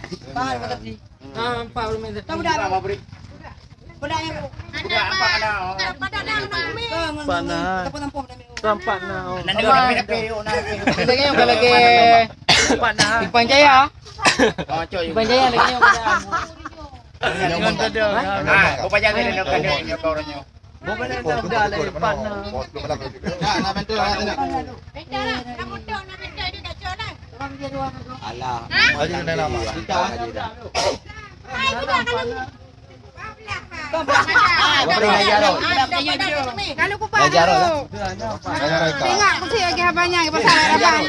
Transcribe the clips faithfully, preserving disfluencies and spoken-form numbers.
Empat, empat tadi. Ah, empat puluh meter. Tahu dah. Budak yang Budak empat na. Empat na. Empat na. Lagi nyong ka lagèe. Empat na. Ipan Jaya. Oh, cok. Ipan Jaya lagi nyong ka. Jangan tadi. Ah, bukan jangan dia nak dia orang nyo. Bukan nak dah lah empat na. Nah, nah, betul lah. Alah. Aja dah lama. Kita aja dah. Kalau kupat tu. Tengok kusi lagi abang nya pasal abang.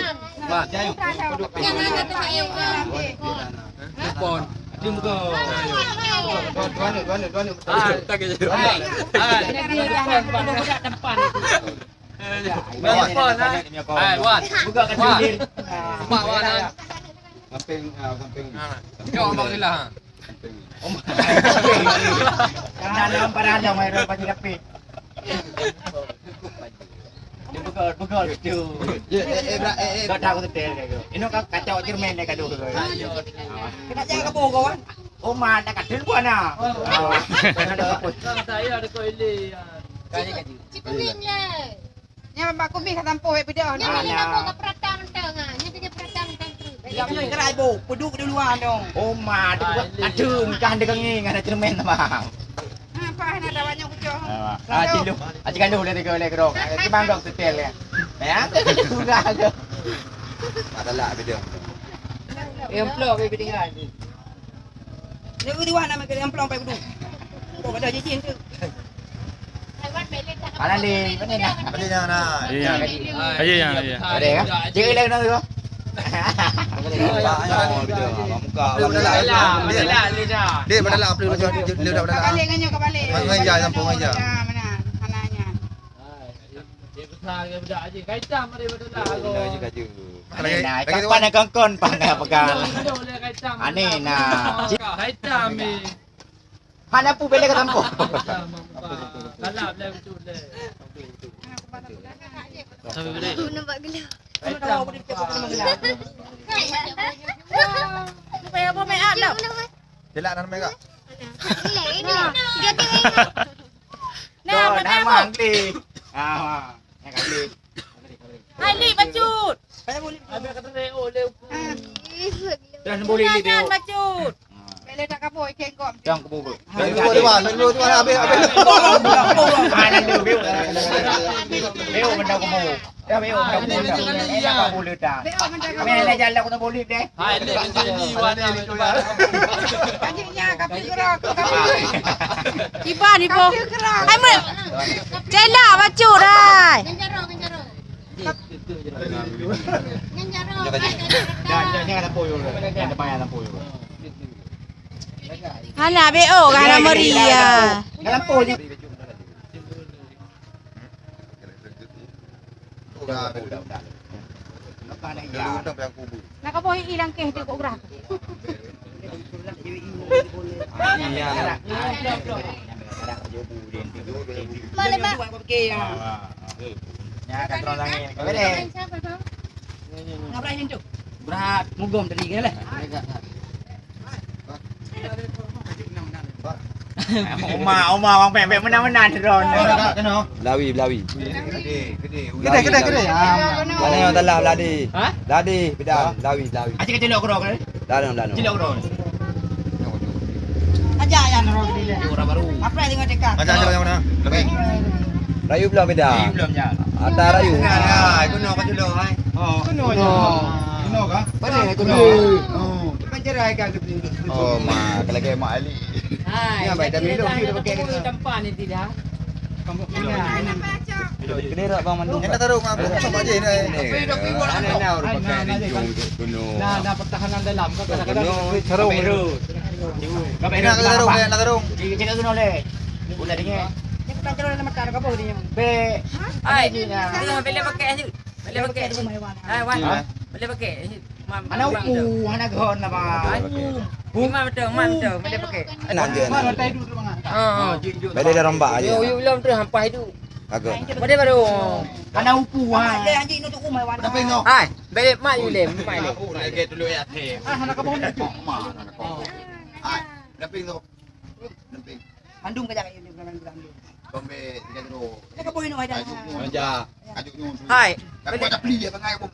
Pon. Dia muka. Ah, tak kira. Ah. Pon, ah. Hai, Wan. Buka kat sini. Empat, Wan, ah. Samping, ah, samping. Ha. Cok Abang Lila, ha. Samping. Dah lama parah dah, mai dah pagi lapis. Dia begal, begal tu. Ya, eh, eh, bra-, eh, eh. Kau tahu setel dia tu. Ini kau kacau cermin dia gaduh tu. Kena jangan kau bawa kawan. Oh, mana kat dulu buat nak? Oh. Ah, mana ada apa? Saya ada kau ini. Kaji, kaji. Cik Kumin, ya. Nyan bak kumis ka sampôh bèk pidong. Nyan lagèe kampung ka peurata mantong ah. Nyan lagèe peurata mantong tu. Nyan lagèe gerai boh, peuduek di luwa nyoe. Oh ma, adeun kah deungon ngon cermin bang. Ha, apa hana ada banyak kucing. Ah, cik lu. Acik kandung dah tiga oleh kerong. Cuma gok setel ya. Ya, sudah tu. Mak talak beda. Yang pelok bèk tinggal. Dia di luwa nama kena yang pelok pai kudu. Kok ada jijin tu. Mana ni? Mana ni? Ada yang nak. Iya. Ada yang, iya. Ada ya? Cik lagi nak tu. Banyak dia. Abang muka, abang muka. Dia, dia dah dah. Kebalik dengan nyo kebalik. Mana, mana? Mana nya? Dia besar ke budak aja. Kaitam ada budak lah. Aneh nah, kapan nak kongkon, pan nak pegang. Aneh nah. Kaitam ni. Hana pu bela ke tampok. Galak boleh betul deh. Nampak gelap. Supaya apa make up dah? Jelak dan make up. Ini, ini. Nah, nama Angli. Ah, nak Angli. Hai, Lik, bacut. Dah sembuh Lik, Lik, Lik. Bacut. Bela tak kabur, ikan kok. Jangan kabur. Lik, dua, dua, dua, dua, habis, habis. Ah, lalu, Lik. Lik, benda kabur. Dah, Lik, benda kabur. Lik, benda kabur. Lik, jalan aku nak boleh deh. Hai, Lik, macam ni, Wan, Lik, Wan. Anjingnya, kapi gerak, kapi. Kiban, Ibu. Kapi gerak. Hai, Mek. Cela, bacut, hai. Hana B O, hana meriah. Nak kaboh ilang keh tu kok gerah. Mana, Mak? Nya ka droe langit. Ka beres. Berat, mugom tadi ke lah. Oma, oma, wang pek-pek meunan-meunan droe. Belawi, Belawi. Kedai, kedai, kedai. Mana yang dalam Beladi? Ha? Beladi, Bidan, Belawi, Belawi. Acik kecil lok kerong, eh? Dalam, dalam. Cilok kerong. Ajak yang orang sini. Orang baru. Apa yang tengok dekat? Ajak, ajak yang mana? Lebih. Rayu belum beda. Rayu belum, ya. Ada rayu. Nah, nah, itu nak kacau dah, hai. Oh. Kuno. Kuno kah? Mana kuno? Oh. Pencerai kan tu. Oh, ma, kalau kayak Mak Ali. Hai, ya, baik, tapi lu, lu pakai tempat ni tidak. Kena rak bang mandum. Enak taruh, Mak. Cuma je ni. Ni, ni, ni, orang pakai ni, jom, jom, kuno. Nah, nah, pertahanan dalam kan kadang-kadang kuno. Nak taruh, nak taruh. Cakap kuno leh. Guna dingin. Ni bukan calon nama tak ada apa dia. Be. Ai, ni, ni, ni, boleh pakai aja. Boleh pakai. Hai, Wan. Ha? Boleh pakai. Hana upu, hana gehon apa. Hai. Imam betul, imam betul. Boleh pakai. Nanti, nanti. Ha, ha. Beda dah rombak aja. Yo, yo, belum tu hampa itu. Bagus. Boleh baru. Hana upu, ha. Hai. Bèk mat yue lé, mat lé. Oh, lagi dulu ya teh. Ah, hana kamoe ni. Mak, mak, anak kau. Ai, damping tu. Damping. Mandum ka jak ni, bukan mandum. Kombe tiga kilo. Nak kamoe ni ada. Ajuk nyoe. Aja. Ajuk nyoe. Hai. Tapi ada beli ya bangai bom.